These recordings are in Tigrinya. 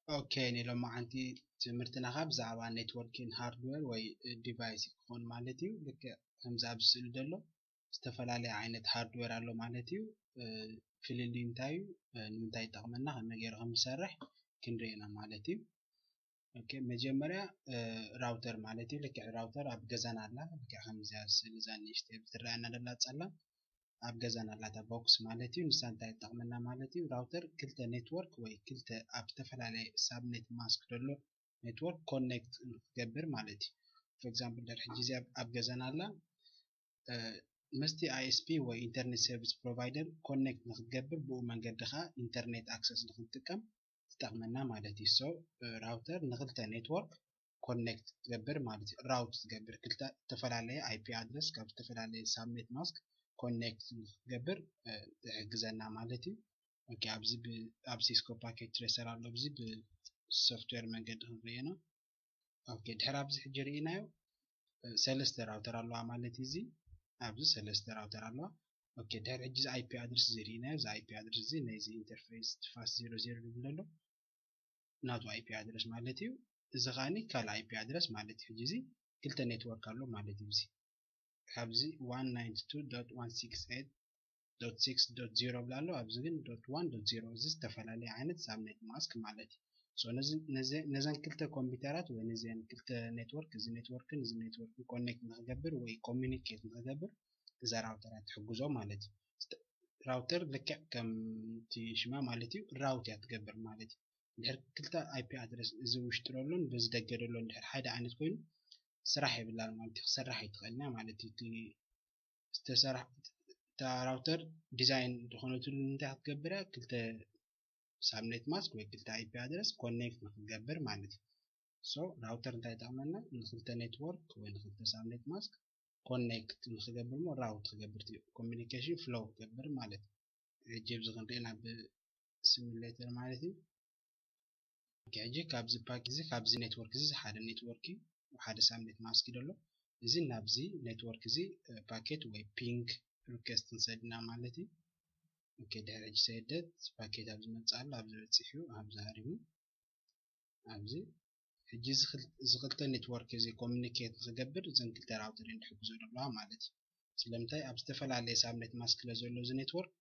Okay, ንሎማዓንቲ ትምህርትና ካብ ብዛዕባ networking hardware ወይ device ክኾን ማለት እዩ። ልክዕ ከምዚ ኣብ ስእሊ ዘሎ ዝተፈላለየ ዓይነት hardware ኣሎ ማለት እዩ። ፍልልዩ እንታይ እዩ፣ ንምንታይ ይጠቕመና፣ ከመይ ገይሩ ከም ዝሰርሕ ክንርኢ ኢና ማለት እዩ። Okay፣ መጀመርያ ራውተር ማለት እዩ። ልክዕ ራውተር ኣብ ገዛና ኣላ፣ ልክዕ ከምዚኣ ስእሊ እዛ ንእሽተይ ትረኣየና ዘላ ጸላም ኣብ ገዛና ኣላታ ቦክስ ማለት እዩ። ንሳ እንታይ ትጠቕመና ማለት እዩ? ራውተር ክልተ ኔትወርክ ወይ ክልተ ኣብ ዝተፈላለየ ሳብኔት ማስክ ዘሎ ኔትወርክ ኮኔክት ንክገብር ማለት እዩ። For example ድሕሪ ሕጂ እዚኣ ኣብ ገዛና ኣላ፣ ምስቲ I S P ወይ internet service provider ኮኔክት ንክትገብር፣ ብኡ መንገዲ ከዓ ኢንተርኔት ኣክሰስ ንክንጥቀም ትጠቕመና ማለት እዩ። So ራውተር ንክልተ ኔትወርክ ኮኔክት ትገብር ማለት እዩ። ራውት ትገብር፣ ክልተ ዝተፈላለየ I P ኣድረስ ካብ ዝተፈላለየ ሳብኔት ማስክ ኮኔክት ንክትገብር ትሕግዘና ማለት እዩ። Okay፣ ኣብዚ ኣብ ሲስኮ ፓኬት ትሬሰር ኣሎ። ኣብዚ ብሶፍትዌር መንገዲ ክንርእዮ ኢና። Okay፣ ድሕሪ ኣብዚ ሕጂ ርኢናዮ ሰለስተ ራውተር ኣለዋ ማለት እዩ። ኣብዚ ሰለስተ ራውተር ኣለዋ። Okay፣ ድሕሪ ሕጂ እዚ I P ኣድረስ እዚ ርኢናዮ። እዚ I P ኣድረስ እዚ ናይዚ ኢንተርፌስ ፋስት ዜሮ ዜሮ ዝብል ዘሎ ናቱ I P ኣድረስ ማለት እዩ። እዚ ከዓኒ ካልእ I P ኣድረስ ማለት እዩ። ሕጂ እዚ ክልተ ኔትወርክ ኣሎ ማለት እዩ። እዚ ካብዚ one ninety two dot one six eight dot six dot zero ብላ ኣሎ፣ ኣብዚ ግን dot one dot zero፣ እዚ ዝተፈላለየ ዓይነት ሳብኔት ማስክ ማለት እዩ። So ነዘን ክልተ ኮምፒውተራት ወይ ነዘን ክልተ ኔትወርክ፣ እዚ ኔትወርክን እዚ ኔትወርክን ኮኔክት ንክገብር ወይ ኮሚኒኬት ንክገብር እዛ ራውተራት ትሕግዞ ማለት እዩ። ራውተር ልክዕ ከምቲ ሽማ ማለት እዩ፣ ራውት እያ ትገብር ማለት እዩ። ድሕሪ ክልተ I P ኣድረስ፣ እዚ ውሽጢ ዘሎን በዚ ደገ ዘሎን ድሕሪ ሓደ ዓይነት ኮይኑ ስራሕ የብላን ማለት እዩ። ክሰርሕ ኣይትኽእልን እያ ማለት እዩ። እቲ ዝተሰርሐ እታ ራውተር ዲዛይን ዝኾነትሉ እንታይ ክትገብር እያ? ክልተ ሳብኔት ማስክ ወይ ክልተ I P ኣድረስ ኮኔክት ንክገብር ማለት እዩ። So ራውተር እንታይ ይጠቕመና? ንክልተ ኔትወርክ ወይ ንክልተ ሳብኔት ማስክ ኮኔክት ንክገብር እሞ ራውት ክገብር፣ ኮሚኒኬሽን ፍሎው ክገብር ማለት እዩ። ሕጂ ኣብዚ ክንርኢ ናብ ሲሙሌተር ማለት እዩ። Okay፣ ሕጂ ካብዚ ፓኬት እዚ ካብዚ ኔትወርክ እዚ ሓደ ኔትወርክ እዩ፣ ሓደ ሳብኔት ማስክ ዘሎ። እዚ ናብዚ ኔትወርክ እዚ ፓኬት ወይ ፒንግ ሪኩዌስት ንሰድና ማለት እዩ። Okay፣ ድሕሪ ሕጂ ሰደት ፓኬት ኣብዚ መጽእ ኣሎ፣ ኣብዚ በጺሑ፣ ኣብዚ ሃሪሙ፣ ኣብዚ ሕጂ እዚ ክልተ ኔትወርክ እዚ ኮሚኒኬት ንክገብር እዘን ክልተ ራውተር እየን ዝሕግዞ ዘለዋ ማለት እዩ። ስለምንታይ? ኣብ ዝተፈላለየ ሳብኔት ማስክ ስለ ዘሎ እዚ ኔትወርክ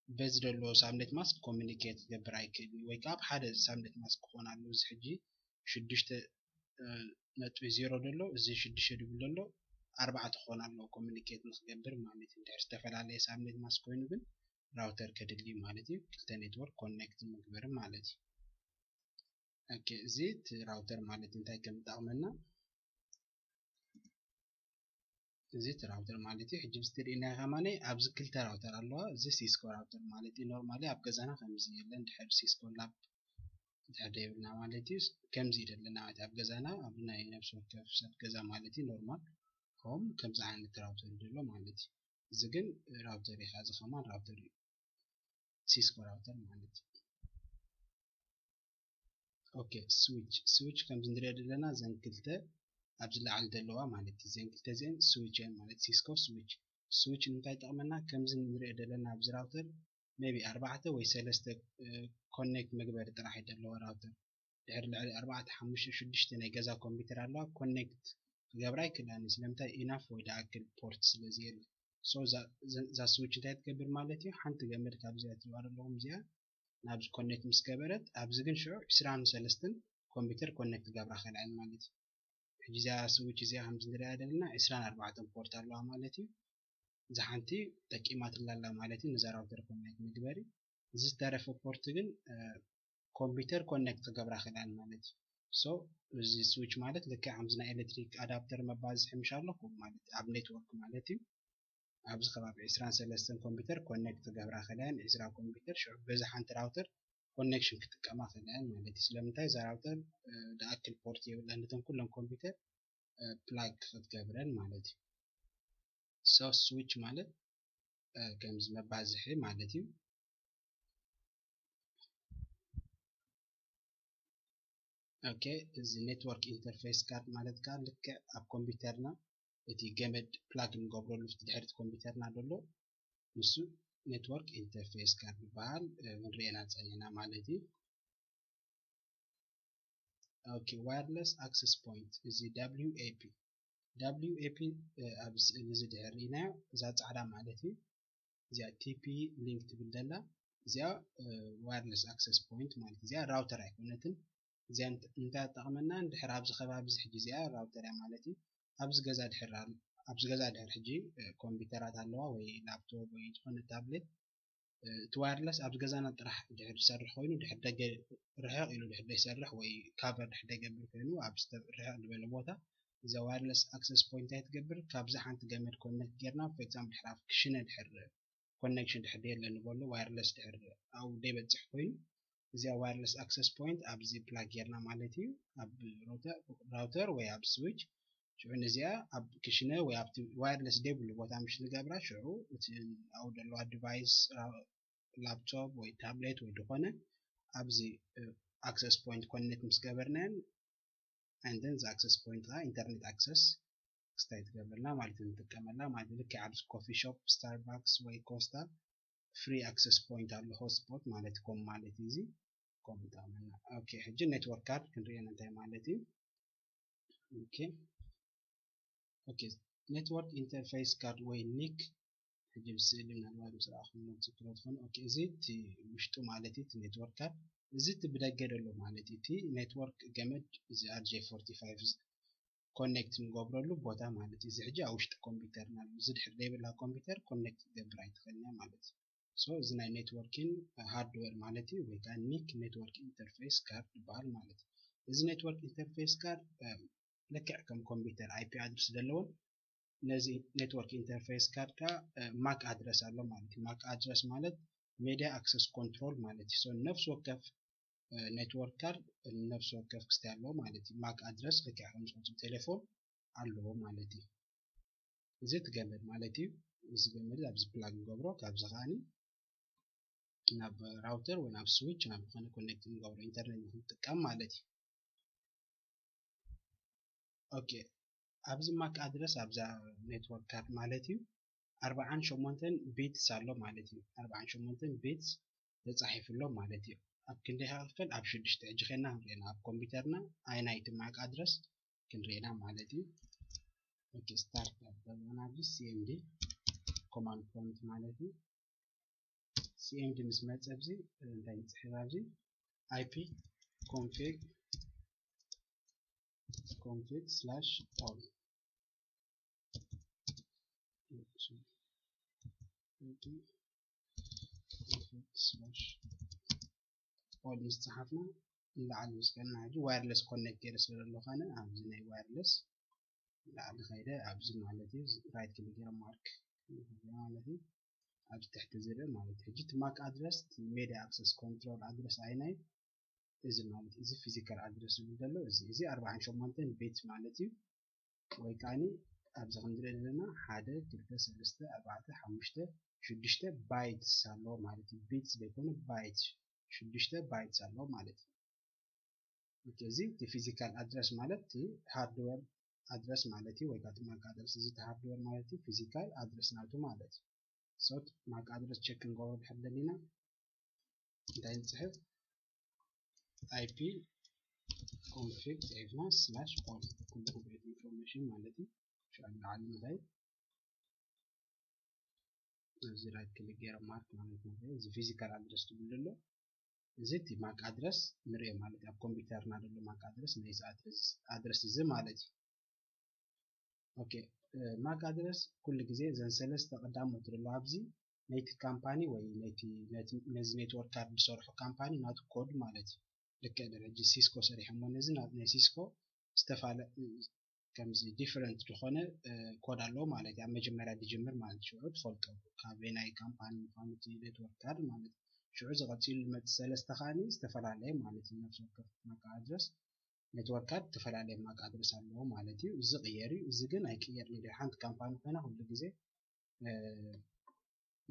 በዚ ዘሎ ሳብኔት ማስክ ኮሚኒኬት ክገብር ኣይክእልን፣ ወይ ከዓ ኣብ ሓደ ሳብኔት ማስክ ክኾን ኣለዎ። እዚ ሕጂ ሽዱሽተ ነጥቢ ዜሮ ዘሎ፣ እዚ ሽዱሽተ ድብል ዘሎ ኣርባዕተ ክኾን ኣለዎ ኮሚኒኬት ንክገብር ማለት እዩ። እንድሕር ዝተፈላለየ ሳብኔት ማስክ ኮይኑ ግን ራውተር ከድሊ ማለት እዩ፣ ክልተ ኔትወርክ ኮኔክት ምግበር ማለት እዩ። Okay፣ እዚ እቲ ራውተር ማለት እንታይ ከም ዝጠቕመና፣ እዚ እቲ ራውተር ማለት እዩ። ሕጂ ብዝቲ ርኢና ከማኒ ኣብዚ ክልተ ራውተር ኣለዋ። እዚ ሲስኮ ራውተር ማለት እዩ። ኖርማሊ ኣብ ገዛና ከምዚ የለን፣ ድሕሪ ሲስኮ ላብ ድሕሪ ዘይብልና ማለት እዩ። ከምዚ እዩ ዘለና ማለት ኣብ ገዛና፣ ኣብ ናይ ነፍሲ ወከፍ ሰብ ገዛ ማለት እዩ። ኖርማል ሆም ከምዚ ዓይነት ራውተር እዩ ዘሎ ማለት እዩ። እዚ ግን ራውተር እዩ፣ እዚ ከማን ራውተር እዩ፣ ሲስኮ ራውተር ማለት እዩ። Okay፣ ስዊች፣ ስዊች ከምዚ ንሪኦ ዘለና እዘን ክልተ ኣብዚ ላዕሊ ዘለዋ ማለት እዩ። እዘን ክልተ እዚአን ስዊች እየን ማለት፣ ሲስኮ ስዊች። ስዊች ንምንታይ ይጠቕመና? ከምዚ ንሪኦ ዘለና ኣብዚ ራውተር maybe ኣርባዕተ ወይ ሰለስተ ኮኔክት መግበሪ ጥራሕ እዩ ዘለዎ ራውተር። ድሕሪ ልዕሊ ኣርባዕተ፣ ሓሙሽተ፣ ሽዱሽተ ናይ ገዛ ኮምፒውተር ኣለዋ፣ ኮኔክት ክገብራ ኣይክእላን እዩ። ስለምንታይ? ኢናፍ ወይ ደኣክል ፖርት ስለ ዘየለ። So እዛ ስዊች እንታይ ትገብር ማለት እዩ? ሓንቲ ገመድ ካብዚኣ ትሪእዋ ዘለኹም እዚኣ ናብዚ ኮኔክት ምስ ገበረት፣ ኣብዚ ግን ሽዑ ዕስራን ሰለስተን ኮምፒውተር ኮኔክት ክገብራ ክእላ እየን ማለት እዩ። ሕጂ እዚኣ ስዊች እዚኣ ከምዚ ንሪኣ ዘለና ዕስራን ኣርባዕተን ፖርት ኣለዋ ማለት እዩ። እዛ ሓንቲ ጠቂማትላ ኣላ ማለት እዩ፣ ነዛ ራውተር ኮኔክት መግበሪ። እዚ ዝተረፈ ፖርት ግን ኮምፒውተር ኮኔክት ክገብራ ክእላ እየን ማለት እዩ። So እዚ ስዊች ማለት ልክዕ ከምዚ ናይ ኤሌክትሪክ ኣዳፕተር መባዝሒ ምሽ ኣለኩም ማለት ኣብ ኔትወርክ ማለት እዩ። ኣብዚ ከባቢ ዕስራን ሰለስተን ኮምፒውተር ኮኔክት ክገብራ ክእላ እየን፣ ዕስራ ኮምፒውተር ሽዑ በዚ ሓንቲ ራውተር ኮኔክሽን ክጥቀማ ክእላ እየን ማለት እዩ። ስለምንታይ? እዛ ራውተር ደኣክል ፖርት የብላን፣ ነተን ኩለን ኮምፒውተር ፕላግ ክትገብረን ማለት እዩ። So ስዊች ማለት ከምዚ መባዝሒ ማለት እዩ። Okay፣ እዚ ኔትወርክ ኢንተርፌስ ካርድ ማለት ከዓ ልክዕ ኣብ ኮምፒውተርና እቲ ገመድ ፕላግ እንገብረሉ እቲ ድሕሪት ኮምፒውተርና ዘሎ ንሱ ኔትወርክ ኢንተርፌስ ካርድ ይበሃል። ክንሪኤና ፀኒሕና ማለት እዩ። okay wireless access point እዚ W A P W A P ኣብዚ ስእሊ እዚ ድሕር ርኢናዮ እዛ ፃዕዳ ማለት እዩ። እዚኣ T P link ትብል ዘላ እዚኣ wireless access point ማለት እዚኣ ራውተር ኣይኮነትን። እዚኣ እንታይ ትጠቕመና? እንድሕር ኣብዚ ከባቢ እዚ ሕጂ እዚኣ ራውተር እያ ማለት እዩ። ኣብዚ ገዛ ድሕር ኣብዚ ገዛ ድሕር ሕጂ ኮምፒውተራት ኣለዋ ወይ ላፕቶፕ ወይ ዝኾነ ታብሌት እቲ ዋየርለስ ኣብ ገዛና ጥራሕ ድሕር ዝሰርሕ ኮይኑ ድሕር ደገ ርሕቕ ኢሉ ድሕር ዘይሰርሕ ወይ ካቨር ድሕር ዘይገብር ኮይኑ ኣብ ርሕቕ ዝበለ ቦታ እዛ ዋየርለስ ኣክሰስ ፖይንት እንታይ ትገብር? ካብዚ ሓንቲ ገመድ ኮኔክት ጌርና for example ድሕር ኣብ ክሽነ ድሕር ኮኔክሽን ድሕር ደየለ ንበሎ ዋየርለስ ድሕር ኣብኡ ደይበፅሕ ኮይኑ እዚኣ ዋየርለስ ኣክሰስ ፖይንት ኣብዚ ፕላግ ጌርና ማለት እዩ ኣብ ራውተር ወይ ኣብ ስዊች ሽዑ ነዚኣ ኣብ ክሽነ ወይ ኣብቲ ዋየርለስ ደይብሉ ቦታ ምሽ ንገብራ ሽዑ እቲ ኣብኡ ዘለዋ ዲቫይስ ላፕቶፕ ወይ ታብሌት ወይ ዝኾነ ኣብዚ ኣክሰስ ፖይንት ኮኔክት ምስ ገበርናን and then the access point ከዓ ኢንተርኔት ኣክሰስ ክስታይ ትገብርና ማለት ንጥቀመላ ማለት ልክዕ ኣብዚ ኮፊ ሾፕ ስታርባክስ ወይ ኮስታ ፍሪ ኣክሰስ ፖይንት ኣሎ ሆትስፖት ማለት ኮም ማለት እዩ እዚ ኮም ይጠቕመና ኦኬ ሕጂ ኔትወርክ ካርድ ክንሪኦ እንታይ ማለት እዩ ኦኬ ኦኬ ኔትወርክ ኢንተርፌስ ካርድ ወይ ኒክ ሕጂ ብስእሊ ምናልባት ምስ ረኣኹሞ ዝክሮ ትኾኑ ኦኬ እዚ እቲ ውሽጡ ማለት እዩ እቲ ኔትወርክ ካርድ እዚ እቲ ብደገ ደሎ ማለት እዩ እቲ ኔትወርክ ገመድ እዚ R J forty five ኮኔክት ንገብረሉ ቦታ ማለት እዩ እዚ ሕጂ ኣብ ውሽጢ ኮምፒውተርና ኣሎ እዚ ድሕር ዘይብላ ኮምፒውተር ኮኔክት ትገብር ኣይትኽእልን እያ ማለት እዩ so እዚ ናይ ኔትወርኪን ሃርድዌር ማለት እዩ ወይ ከዓ ኒክ ኔትወርክ ኢንተርፌስ ካርድ ይበሃል ማለት እዩ እዚ ኔትወርክ ኢንተርፌስ ካርድ ልክዕ ከም ኮምፒውተር IP ኣድረስ ዘለዎን ነዚ ኔትወርክ ኢንተርፌስ ካርድ ከዓ ማክ ኣድረስ ኣሎ ማለት እዩ ማክ ኣድረስ ማለት ሜድያ ኣክሰስ ኮንትሮል ማለት እዩ ነፍሲ ወከፍ ኔትወርክ ካርድ ነፍሲ ወከፍ ክስታይ ኣለዎ ማለት እዩ ማክ ኣድረስ ልክዕ ከም ዝቆፅም ቴሌፎን ኣለዎ ማለት እዩ እዚ እቲ ገመድ ማለት እዩ እዚ ገመድ ኣብዚ ፕላግ ንገብሮ ካብዚ ከዓኒ ናብ ራውተር ወይ ናብ ስዊች ናብ ዝኾነ ኮኔክት ንገብሮ ኢንተርኔት ንክንጥቀም ማለት እዩ ኦኬ ኣብዚ ማክ ኣድረስ ኣብዛ ኔትወርክ ካርድ ማለት እዩ ኣርባዓን ሸሞንተን ቢትስ ኣሎ ማለት እዩ ኣርባዓን ሸሞንተን ቢትስ ተፃሒፉ ኣሎ ማለት እዩ ኣብ ክንደይ ክፍል ኣብ ሽዱሽተ ሕጂ ኸና ክንሪአና ኣብ ኮምፒውተርና ኣይናይቲ ማክ ኣድረስ ክንሪአና ማለት እዩ ኦኬ ስታርት ኣበልና ኣብዚ CMD ኮማንድ ፕሮምፕት ማለት እዩ CMD ምስ መፀ ኣብዚ እንታይ ንፅሕፍ ኣብዚ IP config config slash all all ምስ ፀሓፍና ንላዕሊ ምስ ከድና ሕጂ ዋየርለስ ኮኔክት ገይረ ስለ ዘለኹ ኣነ ኣብዚ ናይ ዋየርለስ ንላዕሊ ከይደ ኣብዚ ማለት እዩ ራይት ክሊክ ገይረ ማርክ ማለት እዩ ኣብዚ ትሕቲ ዝርእ ማለት እዩ ሕጂ እቲ ማክ ኣድረስ እቲ ሜድያ ኣክሰስ ኮንትሮል ኣድረስ ኣይናይ እዚ ማለት እዚ ፊዚካል ኣድረስ ዝብል ዘሎ እዚ እዚ ኣርባዓን ሸሞንተን ቤት ማለት እዩ ወይ ከዓኒ ኣብዚ ክንሪኦ ዘለና ሓደ ክልተ ሰለስተ ኣርባዕተ ሓሙሽተ ሽዱሽተ ባይትስ ኣለዎ ማለት እዩ ቤትስ ዘይኮነ ባይትስ ሽዱሽተ ባይትስ ኣለዎ ማለት እዩ እዚ እቲ ፊዚካል ኣድረስ ማለት እቲ ሃርድዌር ኣድረስ ማለት እዩ ወይ ከዓ ማክ ኣድረስ እዚ እቲ ሃርድዌር ማለት እዩ ፊዚካል ኣድረስ ናቱ ማለት እዩ so ማክ ኣድረስ ቸክ ክንገብሮ ድሕር ደሊና እንታይ ንፅሕፍ IP config ፅሒፍና slash all ኩሉ complete information ማለት እዩ ሽዑ ንላዕሊ ንኸይድ ኣብዚ ራይት ክሊክ ገይረ ማርክ ማለት ነው እዚ ፊዚካል ኣድረስ ትብል ዘሎ እዚ እቲ ማክ ኣድረስ ንሪኦ ማለት ኣብ ኮምፒውተርና ዘሎ ማክ ኣድረስ ናይዚ ኣድረስ እዚ ማለት እዩ ኦኬ ማክ ኣድረስ ኩሉ ግዜ እዘን ሰለስተ ቀዳሞት ዘሎ ኣብዚ ነቲ ካምፓኒ ወይ ነዚ ኔትወርክ ካርድ ዝሰርሑ ካምፓኒ ናቱ ኮድ ማለት እዩ ልክዕ ደረጃ ሲስኮ ሰሪሖሞ ነዚ ናይ ሲስኮ ዝተፋለ ከምዚ ዲፈረንት ዝኾነ ኮድ ኣለዎ ማለት እዩ ኣብ መጀመርያ ዝጅምር ማለት ሽዑ ትፈልጦ ካበይ ናይ ካምፓኒ ምዃኑ እቲ ኔትወርክ ካርድ ማለት ሽዑ ዝቐፂሉ ዝመፅእ ሰለስተ ከዓኒ ዝተፈላለየ ማለት እዩ ነፍሲ ወከፍ ማክ ኣድረስ ኔትወርክ ካርድ ዝተፈላለየ ማክ ኣድረስ ኣለዎ ማለት እዩ እዚ ቅየር እዩ እዚ ግን ኣይቅየር ነ ሓንቲ ካምፓኒ ኮይና ኩሉ ግዜ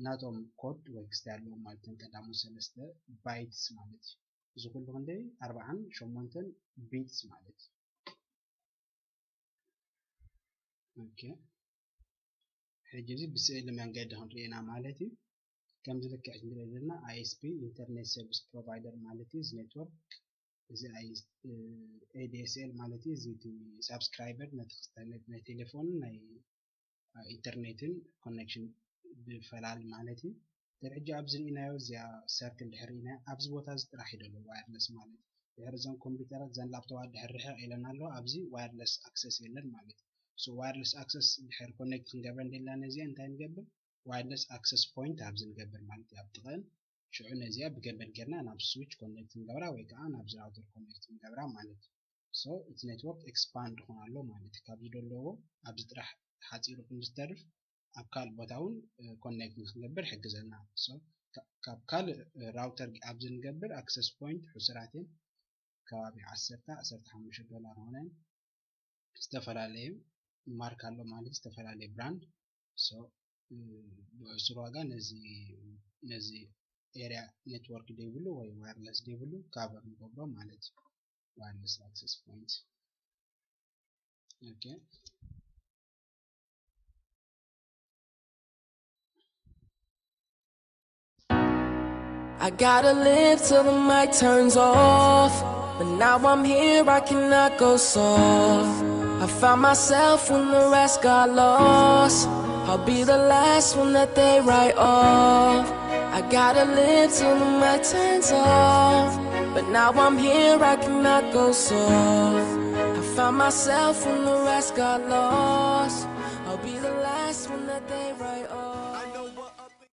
ናቶም ኮድ ወይ ክስታይ ኣለዎም ማለት ን ቀዳሞት ሰለስተ ባይትስ ማለት እዩ እዚ ኩሉ ክንደይ ኣርባዓን ሸሞንተን ቢትስ ማለት እዩ ኦኬ ሕጂ እዚ ብስእሊ መንገዲ ክንሪኤና ማለት እዩ ከምዚ ልክዕ ክንሪኦ ዘለና ISP internet service provider ማለት እዩ እዚ ኔትወርክ እዚ ADSL ማለት እዩ። እዚ እቲ ሳብስክራይበር ነቲ ክስታነት ናይ ቴሌፎንን ናይ ኢንተርኔትን ኮኔክሽን ብፈላል ማለት እዩ። ድሕሪ ሕጂ ኣብዚ ርኢናዮ እዚኣ ሰርክል ድሕሪ ኢና ኣብዚ ቦታ እዚ ጥራሕ እዩ ዘሎ ዋየርለስ ማለት እዩ። ድሕሪ እዞም ኮምፒውተራት እዘን ላፕቶባት ድሕሪ ርሕቕ ኢለን ኣለዋ ኣብዚ ዋየርለስ ኣክሰስ የለን ማለት እዩ። So ዋየርለስ ኣክሰስ ድሕሪ ኮኔክት ክንገብረ እንደልና ነዚኣ እንታይ ንገብር? ዋየርለስ ኣክሰስ ፖይንት ኣብዚ ንገብር ማለት እዩ። ኣብ ጥቐን ሽዑ ነዚኣ ብገመድ ጌርና ናብ ስዊች ኮኔክት ንገብራ ወይ ከዓ ናብዚ ራውተር ኮኔክት ንገብራ ማለት እዩ። So እቲ ኔትወርክ ኤክስፓንድ ይኾን ኣሎ ማለት እዩ። ካብዚ ደለዎ ኣብዚ ጥራሕ ሓፂሩ ክንዝተርፍ ኣብ ካልእ ቦታ እውን ኮኔክት ንክንገብር ይሕግዘና። So ካብ ካልእ ራውተር ኣብዚ ንገብር ኣክሰስ ፖይንት ሕሱራት እዮም። ከባቢ ዓሰርተ ዓሰርተ ሓሙሽተ ዶላር ሆነን ዝተፈላለዩ ማርክ ኣሎ ማለት ዝተፈላለዩ ብራንድ። So ብሕሱር ዋጋ ነዚ ነዚ ኤሪያ ኔትወርክ ዘይብሉ ወይ ዋየርለስ ዘይብሉ ካቨር ንገብሮ ማለት እዩ። ዋየርለስ ኣክሰስ ፖይንት okay። I gotta live till the mic turns off. But now I'm here, I cannot go soft. I found myself when the rest got lost. I'll be the last one that they write off. I gotta live till the mic turns off. But now I'm here, I cannot go soft. I found myself when the rest got lost. I'll be the last one that they write off.